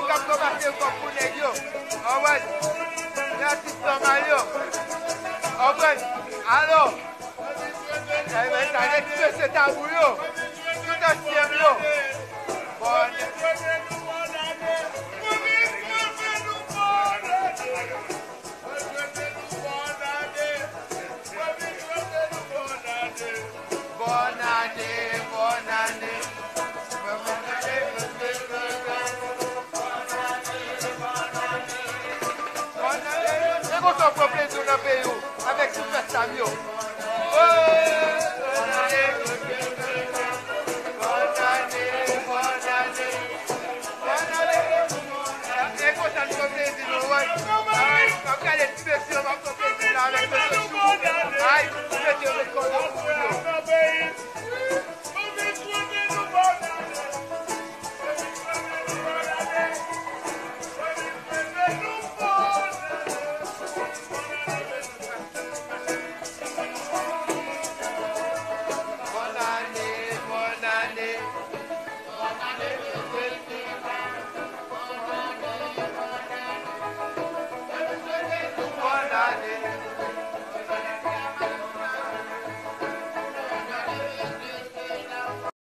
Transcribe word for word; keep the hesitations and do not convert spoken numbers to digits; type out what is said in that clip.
K ap ranmase kòb pou nèg yo. Anwèl. Lè atis nòmal yo. Anwèl. Alò. Sa vle di mesye tabou yo. Tout ansyen yo. Bòn. Bòn ane, bòn ane. Bòn ane. Se konsa w pran plezi w nan peyi w avèk tout fèt sa m yo. Oh, bòn ane. Bòn ane, bòn ane. Bòn ane. E konsa n pran plezi nou, wè. Ay, w ap gade.